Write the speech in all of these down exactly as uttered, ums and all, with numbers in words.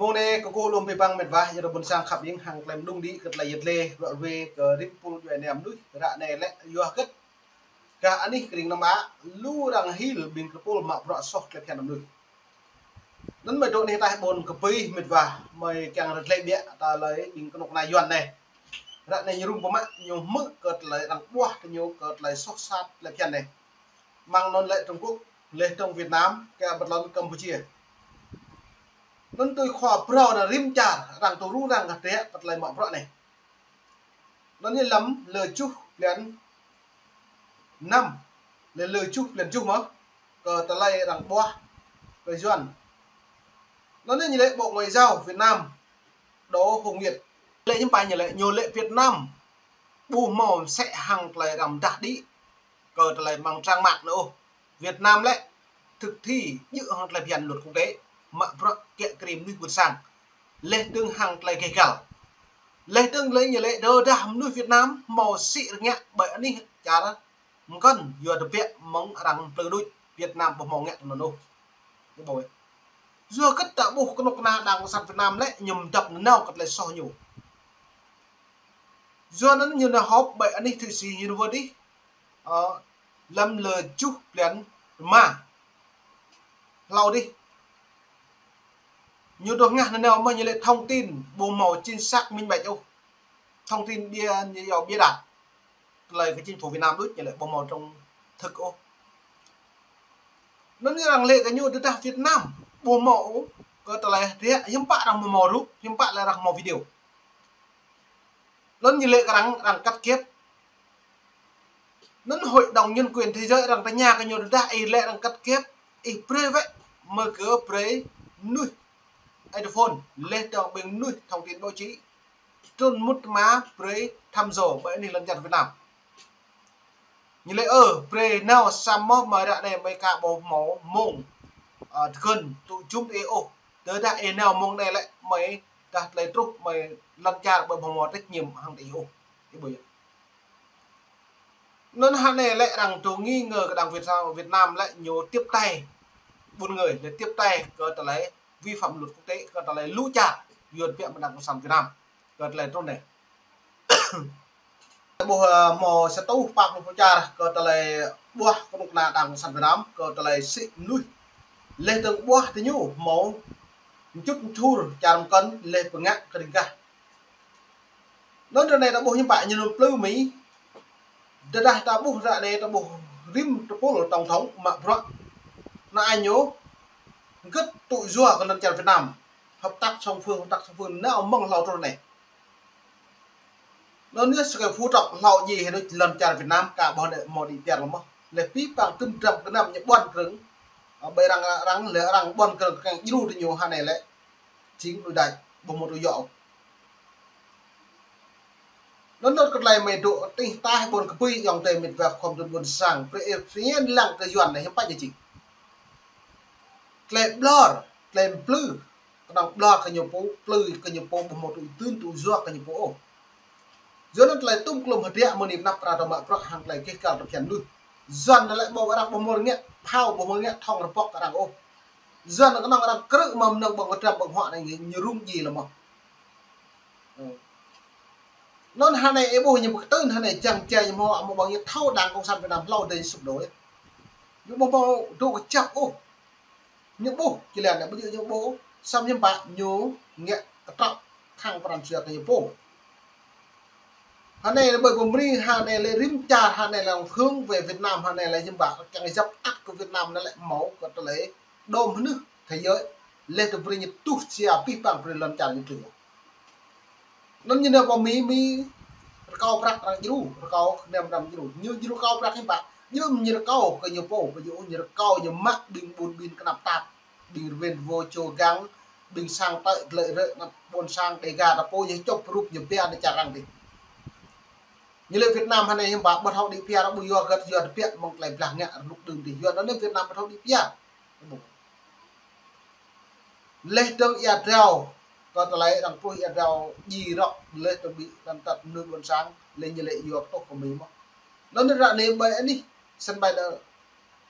Mông anai kơkuh lŏm abih bang met wa, yua ƀôn sang khăp ƀing hăng klem đung đĭ kơ tơlơi yet lĕ, rŏ rơwe kơ rĭm pul djuai ania mơnuih, ră anai lĕ yua hơget gah anih kơring Nam Á, lu arăng hil ƀing tơpul mă bruă soh tơlơi phiăn mơnuih. Anŭn mơi dŏ anih ataih ƀôn Kơpui met wa, mơi kiăng rơtlĕ biă tơlơi ƀing kơnuk kơna Yuan anai. Ră anai ñu rŭng pơmă ñu hmư̆ kơ tơlơi arăng ƀuah tơ ñu kơ tơlơi soh sat tơlơi phiăn anai. Mơ̆ng anŭn lĕ Trung Quốc, leh dơ̆ng Việt Nam, kơ ƀơi lŏn Campuchia. Anŭn tui khua phrâo anŭn rĭm čar, arăng tŭ rŭng răng kơ tơlơi mă bruă anai. Anŭn ñu lăm lơ juh blan năm, lơ lơ juh blan juh mơ̆, kơ tơlơi arăng ƀuah kơ Yuan. Anŭn ñu lĕ Bộ Ngoại giao Việt Nam, Đỗ Hùng Việt. Lĕ hiư̆m pă ñu lĕ, ñu lĕ Việt Nam ƀu hmâo sĕ hăng tơlơi arăng mơdah đĭ kơ tơlơi mơ̆ng trang mạng anŭn ôh. Việt Nam lĕ thực thi djơ̆ hăng tơlơi phiăn luật quốc tế, mă bruă kiă kriê mơnuih ƀôn sang. Leh dơ̆ng hăng tơlơi gêh gal. Leh dơ̆ng lĕ ñu lĕ tơdah mơnuih Việt Nam hmâo sĭ rơngiă ƀơi anih čar mơkŏn yua tơbiă mơ̆ng arăng plư đôč, Việt Nam ƀu hmâo ngă tui anŭn ôh. Yua hơget ta ƀuh kơnuk kơna Đảng Cộng sản Việt Nam lĕ ñu mơdăp nanao kơ tơlơi soh ñu. Yua anŭn ñu nao họp ƀơi anih Thụy Sĩ ñu rơwơ̆t dih, ơ, lăm lơ juh blan rơma hlâo dih. Ñu dŏ hơngah nanao mơ̆ ñu lĕ thông tin ƀu hmâo chính xác minh bạch ôh. Thông tin bia, ñu yua bịa đặt. Tơlơi kơ chính phủ Việt Nam đôč ñu lĕ ƀu hmâo trong thực ôh. Anŭn arăng lĕ kơ ñu tơdah Việt Nam ƀu hmâo ôh kơ tơlơi hơdră, hiư̆m pă arăng hmâo rup, hiư̆m pă lĕ arăng hmâo video. Anŭn ñu lĕ kơ arăng, arăng cắt ghép. Anŭn Hội đồng Nhân quyền Thế giới arăng tơña kơ ñu tơdah ih lĕ arăng cắt ghép, ih brơi wơ̆t mơ̆ kơ brơi mơnuih iPhone, leh dơ̆ng ƀing mơnuih thông tin báo chí, trŭn mŭt tơma brơi thăm dò ƀơi anih lŏn čar Việt Nam. Ñu lĕ ơ, brơi nao samơ̆ mơi ră anai mơi ka ƀu hmâo mông, ơ, tơgŭn tŭ jum ih ôh. Tơdah ih nao mông anai lĕ mơi dah tơlơi truh mơi lŏn čar ƀu hmâo trách nhiệm hăng ih ôh. Ih ƀuh yơh. Anŭn hơnai lĕ arăng tŭ nghi ngờ kơ Đảng Việt, Việt Nam lĕ ñu tiếp tay buôn người, lĕ tiếp tay kơ tơlơi vi phạm luật quốc tế, kơ tơlơi lu čar, yua tơbiă mơ̆ng Đảng Cộng sản Việt Nam, kơ tơlơi trŭn anai. Ƀuh, ơ, hmâo sa rơtuh pă pluh pô čar kơ tơlơi ƀuah kơnuk kơna Đảng Cộng sản Việt Nam, kơ tơlơi sĭ mơnuih. Leh dơ̆ng ƀuah tơ ñu hmâo mčŭt mčur čar mơkŏn leh pơngă kơ ring gah. Anŭn ră anai ta ƀuh hiư̆m pă ñu anŭn plư Mi. Tơdah ta ƀuh ră anai ta ƀuh rĭm tơpul tổng thống mă bruă. Anŭn ñu hơget tŭ yua kơ lŏn čar Việt Nam. Hợp tác song phương, hợp tác song phương nao mơ̆ng hlâo truh anai. Anŭn ñu sơkai phŭ trŏk hlâo djai hơnŭč lŏn čar Việt Nam ka ƀuh anai hmâo đĭ piar lơmơ̆. Leh pĭ păng tŭm dram gơnam ñu ƀuăn krơ̆ng. Ơ, ƀơi arăng, arăng lĕ arăng ƀuăn krơ̆ng kơkeng djru tơ ñu hơnai lĕ. Jing đuaĭ đač, ƀu hmâo tŭ yua ôh. Anŭn anŭn kơ tơlơi mơi dŏ anih ataih ƀôn Kơpui ayŏng adơi met wa khŏm tŭ ƀôn sang, brơi ih pơñen lăng kơ Yuan anai hiư̆m pă ñu jing. Tơlơi ƀlŏr, tơlơi plư, kơnơ̆ng ƀlŏr kơ ñu pô, plư kơ ñu pô, ƀu hmâo tŭ dưn tŭ yua kơ ñu pô ôh. Yua anŭn tơlơi tŭm klum hơdră mơ̆ng anai pơ anăp arăng dŏ mă bruă hăng tơlơi gêh gal tơlơi phiăn mơnuih. Yua anŭn lĕ ƀu arăng ƀu hmâo rơngiă phao, ƀu hmâo rơngiă thŏng rơbŏk kơ arăng ôh. Yua anŭn kơnơ̆ng arăng krư̆ mă mơnơ̆ng ƀơ̆ng kơdrăm ƀơ̆ng huă anai ñu rŭng djai lơmơ̆. Anŭn hơnai ih ƀuh ñu pơkơtưn hơnai jang jai ñu hmâo, hmâo ƀơ̆ng ñu thâo Đảng Cộng sản Việt Nam hlâo dêh ñu sụp đổ. Ñu ƀu hmâo dŏ kơjăp ôh. Ñu ƀuh, či lĕ anai ƀu djơ̆ ñu ƀuh. Samơ̆ hiư̆m pă ñu ngă kơtrăo khăng pran jua kơ ñu pô. Hơnai lĕ ƀơi pơmri, hơnai lĕ rĭm čar, hơnai lĕ hướng về Việt Nam, hơnai lĕ hiư̆m pă kiăng djăp tăt kơ Việt Nam anai lĕ hmâo kơ tơlơi đom hơnưh thế giới. Leh tơ brơi ñu tuh sia pĭ păng brơi lŏn čar ñu tui. Anŭn ñu nao pơ Mi, Mi rơkâo prăk arăng djru, rơkâo kơnăm arăng djru. Ñu djru rơkâo prăk hiư̆m pă? Djơ̆ ñu rơkâo kơ ñu pô, ƀu djơ̆ ñu rơkâo ñu mă ƀing ƀun ƀin kơnăp tap. Ƀing rơwen rơwo čô gang, ƀing sang tơlơi rơ̆ anăp ƀôn sang Đêga ta pô ñu čŏp rup ñu pia anai čar arăng dih. Ñu lĕ Việt Nam hơnai hiư̆m pă ƀu thâo đĭ piar ƀu yua hơget yua tơbiă mơ̆ng tơlơi blah ngă rơnŭk đưm dih. Yua anŭn Việt Nam ƀu thâo đĭ piar. Leh dơ̆ng ia drao, kơ tơlơi arăng pruh ia drao djai rŏk, leh dơ̆ng ƀing lăn tăt mơnuih ƀôn sang, leh ñu lĕ yua kơ tŏh kơ Mi mơ̆. Anŭn ră anai ƀơi anih, sân bay lĕ,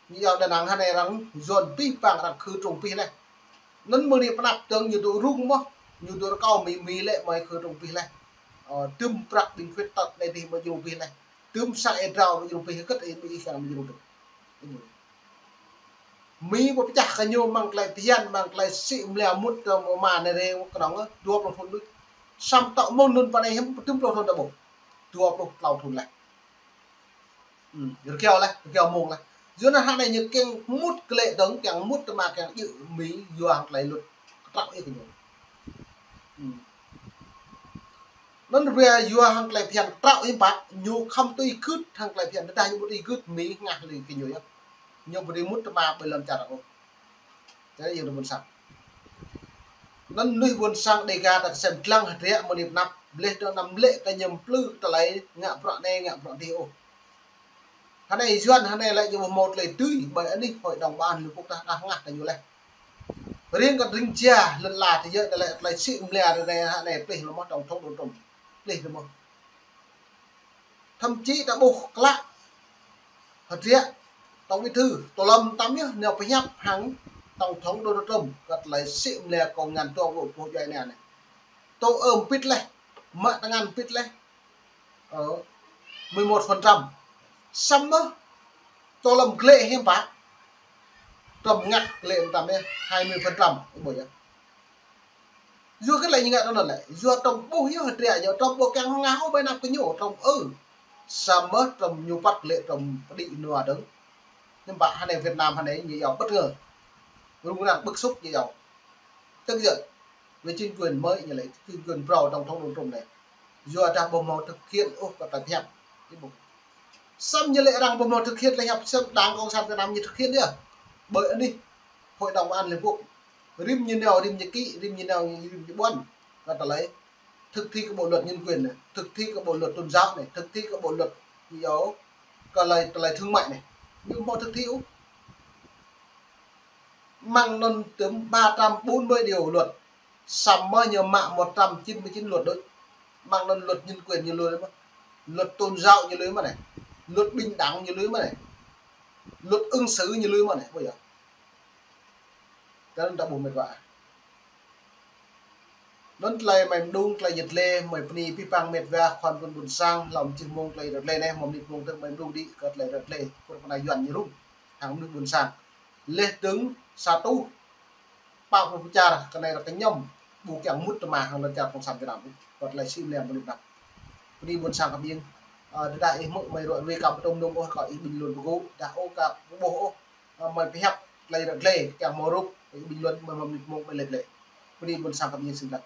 ñu yua Đà Nẵng hơnai arăng Yuan pĭ păng arăng khư trŭng pĭ leh. Anŭn mơ̆ng anai pơnăp tơ̆ng ñu dŏ rŭng mơ̆n, ñu dŏ rơkâo Mi, Mi lĕ mơi khơi rŭng pih leh. Ơ, tơm prăk ƀing khuyết tật anai dih mơi ñu rŭng pih leh. Tơm sang ih drao mơi ñu rŭng pih kơ̆t ih, ƀing ih kiăng mơi ñu rŭng dơ̆ng. Mi pơčah kơ ñu mơ̆ng tơlơi phiăn, mơ̆ng tơlơi sĭ mơlia mŭt tơ mơ̆ng anai rê kơnơ̆ng, ơ, dua pluh thŭn đôč. Samơ̆ tŏ mơ̆ng anŭn pơ anai hiư̆m tơm pluh thŭn ta ƀuh. Dua pluh klâo thŭn leh. Ư, rơgao leh, rơgao mông leh. Yua anŭn hơnai ñu kiăng mŭt glaĭ dơ̆ng, kiăng mŭt tơma kiăng djơ̆ Mi yua hăng tơlơi luật kơtraŏ ih kơ ñu. Ư. Anŭn rơbia yua hăng tơlơi phiăn kơtraŏ ih pă, ñu khŏm tui gưt hăng tơlơi phiăn, tơdah ñu ƀu tui gưt Mi ngă hĭ kơ ñu yơh. Ñu ƀu dưi mŭt tơma ƀơi lŏn čar ôh. Tơdah yơh ƀôn sang. Anŭn mơnuih ƀôn sang Dêga ta sem dlăng hơdră mơ̆ng anai pơnăp, bleh tơ anăm lĕ kơ ñu plư tơlơi ngă bruă anai, ngă bruă dih ôh. Hơnai Yuan hơnai lĕ ñu ƀu hmâo tơlơi tui, ƀơi anih Hội đồng Bảo an Liên Hợp Quốc ta đah ngă kơ ñu leh. Riêng kơ rĭng jia lŏn ala tơyơ̆ anai lĕ tơlơi sĭ mơlia anai, anai plih lơ̆m mơ̆n tổng thống Donald Trump. Plih lơ̆m mơ̆n. Thậm chí ta ƀuh klă hơdră Tổng Bí thư Tô Lâm tăm yơh nao pơhiăp hăng tổng thống Donald Trump kơ tơlơi sĭ mơlia kơ ngăn tuang ƀu ƀuh djuai anai anai. Tô ơm pit leh, mă tơngan pit leh. Ơ, mười một phần trăm. Samơ̆ Tô Lâm glaĭ hiư̆m pă? Trump ngă glaĭ mơtam yơh, hai mươi phần trăm. Ih ƀuh yơh. Yua kơ tơlơi ñu ngă tui anŭn lĕ. Yua Trump ƀuh yơh hơdră ñu, Trump ƀu kiăng hăng ngă ôh ƀơi anăp kơ ñu, Trump ư. Samơ̆ Trump ñu păt glaĭ Trump pơđĭ nua dơ̆ng. Hiư̆m pă hơnai Việt Nam hơnai ñu yua bất ngờ. Rŭng răng bức xúc ñu yua. Tức giận. Với chính quyền mới ñu lĕ, chính quyền pro tổng thống Donald Trump anai. Yua dah ƀu hmâo thực hiện ôh kơ tơlơi pơhiăp. Samơ̆ ñu lĕ arăng ƀu hmâo thực hiện tơlơi pơhiăp, samơ̆ Đảng Cộng sản Việt Nam ñu thực hiện yơh. Ƀơi anih Hội đồng Bảo an Liên Hợp Quốc. Rĭm ñu nao, rĭm ñu ký, rĭm ñu nao, rĭm ñu ƀuăn. Kơ tơlơi thực thi kơ bộ luật nhân quyền anai, thực thi kơ bộ luật tôn giáo anai, thực thi kơ bộ luật, yua kơ tơlơi, tơlơi thương mại anai. Ñu ƀu hmâo thực thi ôh. Mơ̆ng anŭn tơm ba trăm bốn mươi điều luật. Samơ̆ ñu mă một trăm chín mươi chín luật đôč. Mơ̆ng anŭn luật nhân quyền ñu lui mơ̆n. Luật tôn giáo ñu lui mơ̆n anai. Luật bình đẳng ñu lui mơ̆n anai. Luật ứng xử ñu lui mơ̆n anai. Ƀuh yơh. Tơl ta ƀuh met wa. Anŭn tơlơi mơi mơđung, tơlơi yơh tơlơi mơi bơni abih bang met wa khua pơpŭ ƀôn sang, lơ̆m čih mông tơlơi rơtlê anai, mơ̆ng mơnit mông tơ̆ng mơi mơđung đĭ kơ tơlơi rơtlê. Kơ pơnai Yuan ñu rŭng hăng mơnuih ƀôn sang. Leh dơ̆ng sa tuh pă pluh pơčar kơ anai ră kơ ñu ƀu kiăng mŭt tơma hăng lŏn čar Cộng sản Việt Nam. Kơ tơlơi sĭ mơlia mơnuih ƀôn sang. Bơni ƀôn sang kơ ƀing. Ơ, tơdah ih hmư̆ mơi ruă ruai kơ ƀu tơm nŭm ôh kơ ih bình luận pơgŭ, dah ôh kơ ƀu ƀuh ôh. Ơ, mơi pơhiăp tơlơi rơtlê, kiăng hmâo rup, ih bình luận mơi mơnit mông mơi lĕ lĕ. Bơni ƀôn sang kơ ƀing sĭt lăk.